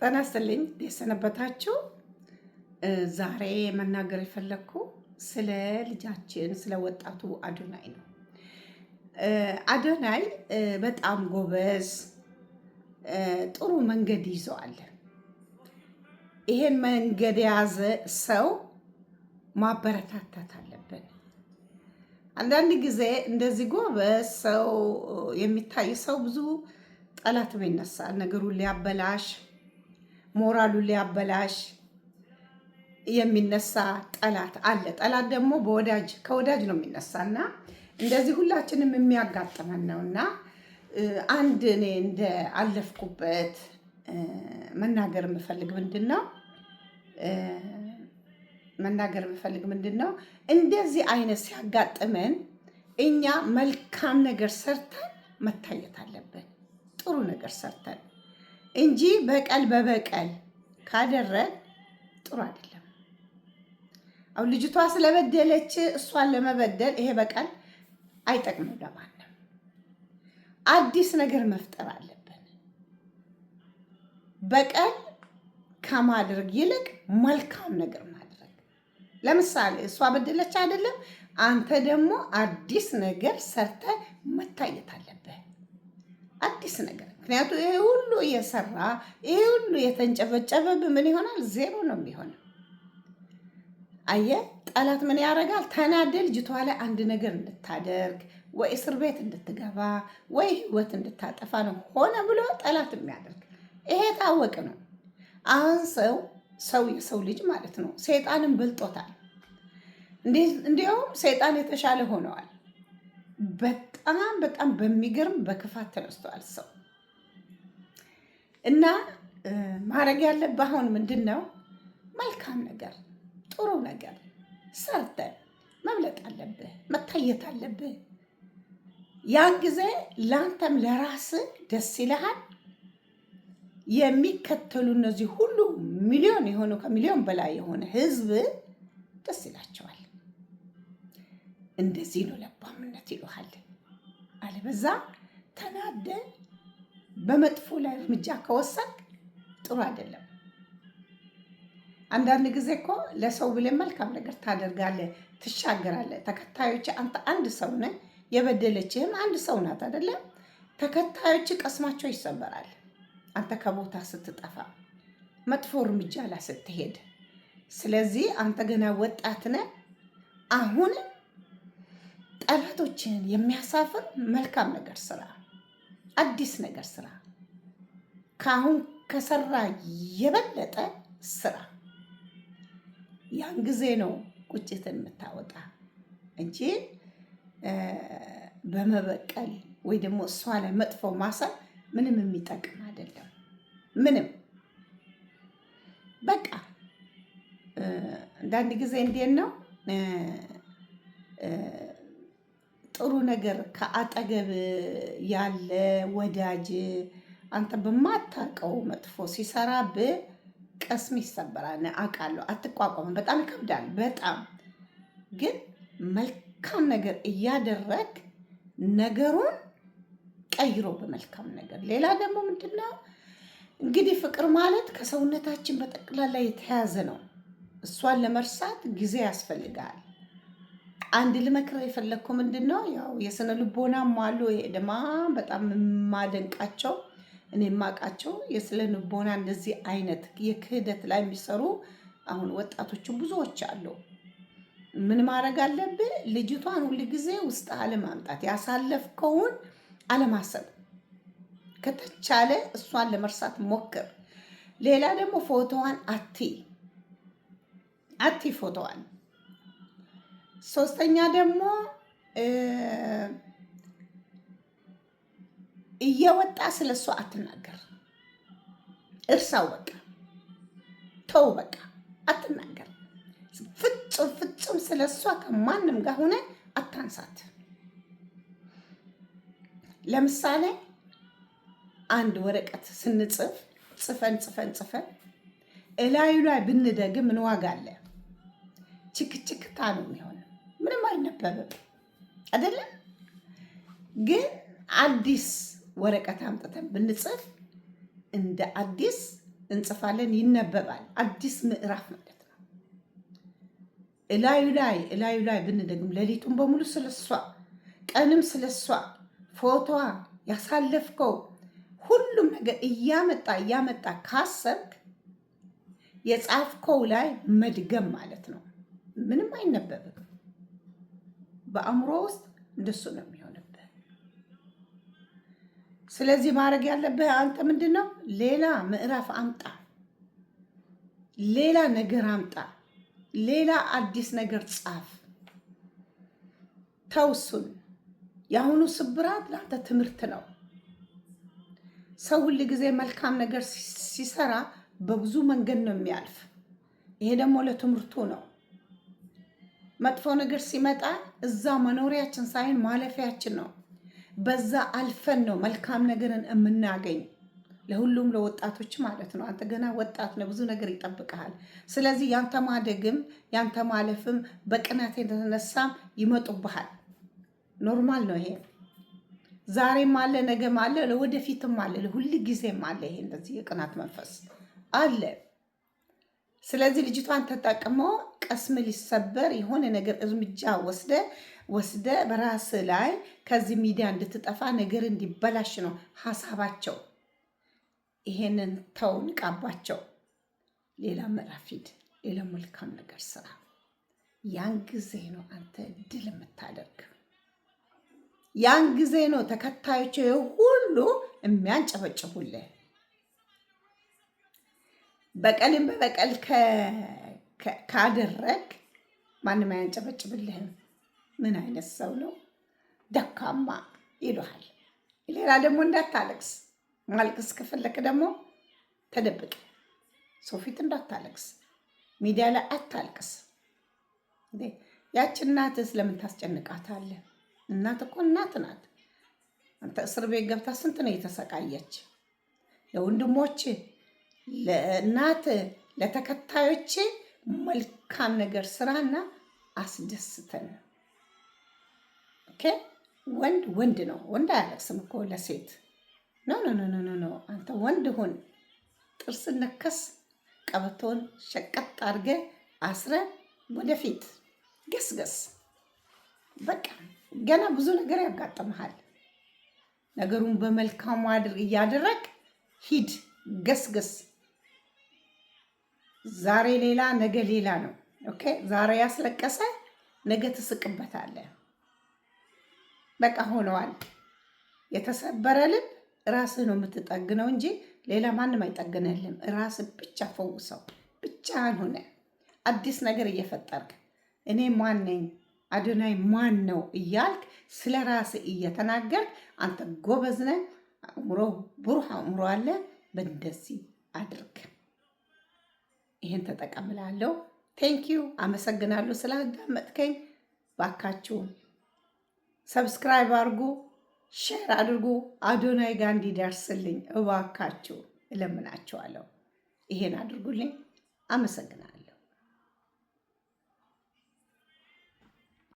ጤና ይስጥልኝ እንዴት ሰነበታችሁ? ዛሬ መናገር የፈለግኩ ስለ ልጃችን ስለ ወጣቱ አዶናይ ነው። አዶናይ በጣም ጎበዝ፣ ጥሩ መንገድ ይዘዋል። ይሄን መንገድ የያዘ ሰው ማበረታታት አለብን። አንዳንድ ጊዜ እንደዚህ ጎበዝ ሰው የሚታይ ሰው ብዙ ጠላትም ይነሳል። ነገሩን ሊያበላሽ፣ ሞራሉን ሊያበላሽ የሚነሳ ጠላት አለ። ጠላት ደግሞ በወዳጅ ከወዳጅ ነው የሚነሳ እና እንደዚህ ሁላችንም የሚያጋጥመን ነው እና አንድ እኔ እንደ አለፍኩበት መናገር የምፈልግ ምንድን ነው መናገር የምፈልግ ምንድን ነው፣ እንደዚህ አይነት ሲያጋጥመን እኛ መልካም ነገር ሰርተን መታየት አለብን። ጥሩ ነገር ሰርተን እንጂ በቀል በበቀል ካደረግ ጥሩ አይደለም። አሁን ልጅቷ ስለበደለች እሷን ለመበደል ይሄ በቀል አይጠቅምም ለማንም። አዲስ ነገር መፍጠር አለብን። በቀል ከማድረግ ይልቅ መልካም ነገር ማድረግ። ለምሳሌ እሷ በደለች አይደለም፣ አንተ ደግሞ አዲስ ነገር ሰርተ መታየት አለብህ። አዲስ ነገር ምክንያቱ ይሄ ሁሉ እየሰራ ይሄ ሁሉ የተንጨበጨበብ ምን ይሆናል? ዜሮ ነው የሚሆነው። አየህ፣ ጠላት ምን ያደርጋል? ተናደ ልጅቷ ላይ አንድ ነገር እንድታደርግ ወይ እስር ቤት እንድትገባ ወይ ህይወት እንድታጠፋ ነው ሆነ ብሎ ጠላት የሚያደርግ። ይሄ የታወቀ ነው። አሁን ሰው ሰው የሰው ልጅ ማለት ነው ሰይጣንን በልጦታል። እንዲያውም ሰይጣን የተሻለ ሆነዋል። በጣም በጣም በሚገርም በክፋት ተነስተዋል ሰው እና ማድረግ ያለብህ አሁን ምንድን ነው? መልካም ነገር ጥሩ ነገር ሰርተህ መብለጥ አለብህ፣ መታየት አለብህ። ያን ጊዜ ለአንተም ለራስህ ደስ ይልሃል። የሚከተሉ እነዚህ ሁሉ ሚሊዮን የሆኑ ከሚሊዮን በላይ የሆነ ህዝብ ደስ ይላቸዋል። እንደዚህ ነው ለባምነት ይሉሃል። አለበዛ ተናደ በመጥፎ ላይ እርምጃ ከወሰድክ ጥሩ አይደለም። አንዳንድ ጊዜ እኮ ለሰው ብለህ መልካም ነገር ታደርጋለህ፣ ትሻገራለህ። ተከታዮች አንተ አንድ ሰው ነህ፣ የበደለችህም አንድ ሰው ናት አይደለም? ተከታዮች ቀስማቸው ይሰበራል። አንተ ከቦታ ስትጠፋ፣ መጥፎ እርምጃ ላይ ስትሄድ። ስለዚህ አንተ ገና ወጣት ነህ። አሁንም ጠላቶችን የሚያሳፍር መልካም ነገር ስራ፣ አዲስ ነገር ስራ፣ ከአሁን ከሰራ የበለጠ ስራ። ያን ጊዜ ነው ቁጭትን የምታወጣ እንጂ በመበቀል ወይ ደግሞ እሷ ላይ መጥፎ ማሰብ ምንም የሚጠቅም አይደለም። ምንም በቃ አንዳንድ ጊዜ እንዴት ነው ጥሩ ነገር ከአጠገብ ያለ ወዳጅ አንተ በማታውቀው መጥፎ ሲሰራብህ ቅስም ይሰበራል። አውቃለሁ፣ አትቋቋምም። በጣም ይከብዳል። በጣም ግን መልካም ነገር እያደረግ ነገሩን ቀይሮ በመልካም ነገር። ሌላ ደግሞ ምንድነው እንግዲህ ፍቅር ማለት ከሰውነታችን በጠቅላላ የተያዘ ነው። እሷን ለመርሳት ጊዜ ያስፈልጋል። አንድ ልመክር የፈለግኩ ምንድን ነው ያው የስነ ልቦናም አሉ። ይሄ ድማ በጣም የማደንቃቸው እኔ የማውቃቸው የስነ ልቦና እንደዚህ አይነት የክህደት ላይ የሚሰሩ አሁን ወጣቶችን ብዙዎች አሉ። ምን ማድረግ አለብህ? ልጅቷን ሁል ጊዜ ውስጥ አለማምጣት፣ ያሳለፍከውን አለማሰብ፣ ከተቻለ እሷን ለመርሳት ሞክር። ሌላ ደግሞ ፎቶዋን አቲ ፎቶዋን። ሶስተኛ ደግሞ እየወጣ ስለ እሷ አትናገር። እርሳው በቃ ተው በቃ አትናገር። ፍጹም ፍጹም ስለ እሷ ከማንም ጋር ሆነ አታንሳት። ለምሳሌ አንድ ወረቀት ስንጽፍ ጽፈን ጽፈን ጽፈን እላዩ ላይ ብንደግም ምን ዋጋ አለ? ችክችክታ ነው የሚሆነው። ምንም አይነበብም አይደለም። ግን አዲስ ወረቀት አምጥተን ብንጽፍ እንደ አዲስ እንጽፋለን፣ ይነበባል። አዲስ ምዕራፍ ማለት ነው። እላዩ ላይ ብንደግም ሌሊቱን በሙሉ ስለሷ፣ ቀንም ስለሷ፣ ፎቶዋ፣ ያሳለፍከው ሁሉም ነገር እያመጣ እያመጣ ካሰብክ የጻፍከው ላይ መድገም ማለት ነው። ምንም አይነበብም። በአእምሮ ውስጥ እንደሱ ነው የሚሆንብህ። ስለዚህ ማድረግ ያለብህ አንተ ምንድን ነው? ሌላ ምዕራፍ አምጣ፣ ሌላ ነገር አምጣ፣ ሌላ አዲስ ነገር ጻፍ። ተው እሱን። የአሁኑ ስብራት ለአንተ ትምህርት ነው። ሰው ሁል ጊዜ መልካም ነገር ሲሰራ በብዙ መንገድ ነው የሚያልፍ። ይሄ ደግሞ ለትምህርቱ ነው። መጥፎ ነገር ሲመጣ እዛ መኖሪያችን ሳይሆን ማለፊያችን ነው። በዛ አልፈን ነው መልካም ነገርን የምናገኝ። ለሁሉም ለወጣቶች ማለት ነው። አንተ ገና ወጣት ነህ፣ ብዙ ነገር ይጠብቅሃል። ስለዚህ ያንተ ማደግም ያንተ ማለፍም በቅናት የተነሳም ይመጡብሃል። Normal ነው ይሄ። ዛሬም አለ፣ ነገም አለ፣ ለወደፊትም አለ፣ ለሁል ጊዜም አለ። ይሄ እንደዚህ የቅናት መንፈስ አለ። ስለዚህ ልጅቷን ተጠቅሞ ቅስም ሊሰበር የሆነ ነገር እርምጃ ወስደ በራስ ላይ ከዚህ ሚዲያ እንድትጠፋ ነገር እንዲበላሽ ነው ሀሳባቸው። ይሄንን ተው፣ ንቃባቸው። ሌላ ምዕራፍ ሂድ፣ ሌላ መልካም ነገር ስራ። ያን ጊዜ ነው አንተ ድል የምታደርግ። ያን ጊዜ ነው ተከታዮች ሁሉ የሚያንጨበጭቡልህ። በቀልን በበቀል ካደረግ ማንም አያንጨበጭብልህም። ምን አይነት ሰው ነው ደካማ ይሉሃል። ሌላ ደግሞ እንዳታለቅስ፣ ማልቀስ ከፈለክ ደግሞ ተደብቅ፣ ሰው ፊት እንዳታለቅስ፣ ሚዲያ ላይ አታልቅስ። ያች እናትህ ስለምን ታስጨንቃታለህ? እናት እኮ እናት ናት። አንተ እስር ቤት ገብታ ስንት ነው የተሰቃየች? ለወንድሞች፣ ለእናት፣ ለተከታዮች መልካም ነገር ስራና አስደስተን። Okay፣ ወንድ ወንድ ነው። ወንድ አያለቅስም እኮ ለሴት። No, no, no, no, no። አንተ ወንድ ሁን። ጥርስ ነከስ፣ ቀበቶን ሸቀጥ አድርገህ አስረ ወደፊት ገስገስ። በቃ ገና ብዙ ነገር ያጋጥመሃል። ነገሩን በመልካሙ አድርግ እያደረግ ሂድ፣ ገስገስ። ዛሬ ሌላ ነገ ሌላ ነው። Okay፣ ዛሬ ያስለቀሰ ነገ ትስቅበታለህ። በቃ ሆነዋል። የተሰበረ ልብ ራስህ ነው የምትጠግነው እንጂ ሌላ ማንም አይጠግንልህም። ራስህ ብቻ ፈውሰው፣ ብቻህን ሆነ አዲስ ነገር እየፈጠርክ እኔ ማን ነኝ፣ አዶናይ ማን ነው እያልክ ስለ ራስህ እየተናገርክ፣ አንተ ጎበዝ ነህ፣ አእምሮ ብሩህ አእምሮ አለ። በእንደዚህ አድርግ። ይሄን ተጠቀምላለሁ። Thank you፣ አመሰግናለሁ ስላዳመጥከኝ። ባካችሁ subscribe አድርጉ፣ share አድርጉ፣ አዶናይ ጋር እንዲደርስልኝ እባካችሁ እለምናችኋለሁ። ይሄን አድርጉልኝ። አመሰግናለሁ።